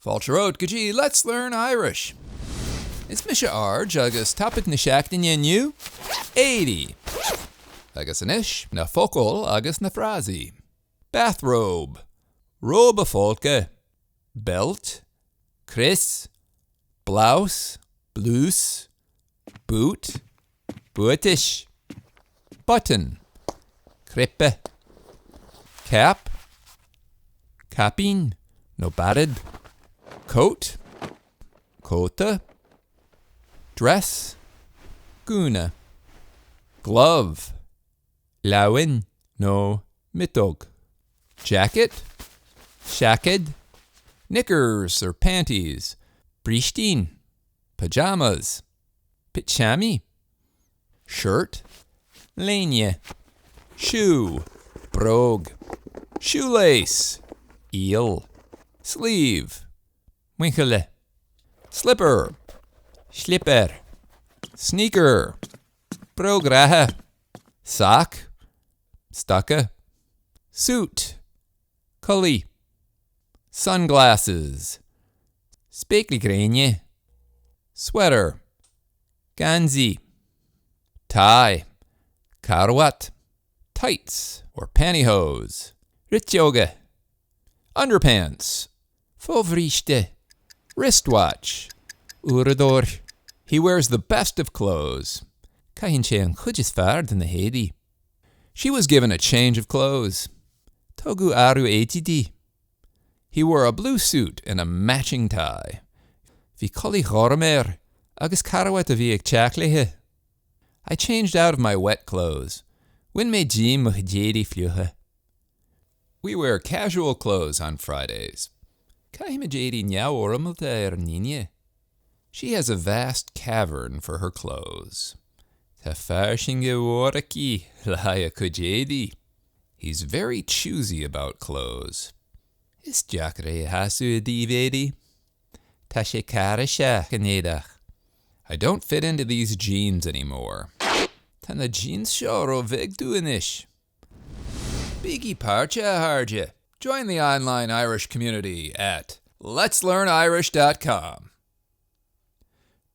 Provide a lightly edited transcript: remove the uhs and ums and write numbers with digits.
Fáilte romhat go dtí Let's Learn Irish! Is mise Arj agus topaic na seachtaine inniu, éadaí. Agus anois, na focail agus na frásaí. Bathrobe, róba folctha, belt, crios, blouse, blús, boot, buatais, button, cnaipe, cap, caipín nó bearád, coat, cóta, dress, gúna, glove, Lamhain nó miotóg. Jacket, seaicéad, knickers or panties, brístín, pyjamas, pitseámaí, shirt, léine, shoe, bróg, shoelace, iall, sleeve, muinchille, slipper, slipéar, sneaker, Bróg reatha, sock, stoca, suit, culaith, sunglasses, spéaclaí gréine, sweater, geansaí, tie, carbhat, tights or pantyhose, riteoga, underpants, fobhríste, wristwatch, uaireadóir. He wears the best of clothes. Caitheann sé an chuid is fearr de na héadaí. She was given a change of clothes. Tugadh athrú éadaí di. He wore a blue suit and a matching tie. Bhí culaith ghorm air agus carbhat a bhí ag teacht léi. I changed out of my wet clothes. Bhain mé díom mo chuid éadaí fliucha. We wear casual clothes on Fridays. Caithimid éadaí neamhfhoirmeálta ar an Aoine. She has a vast cavern for her clothes. Tá fairsinge mhór aici le haghaidh a cuid éadaí. He's very choosy about clothes. Is deacair é a shásamh i dtaobh éadaí. Tá sé cairéiseach in éadach. I don't fit into these jeans anymore. Tá na jeans seo ró-bheag domh anois. Bígí páirteach, a chairde! Join the online Irish community at letslearnirish.com.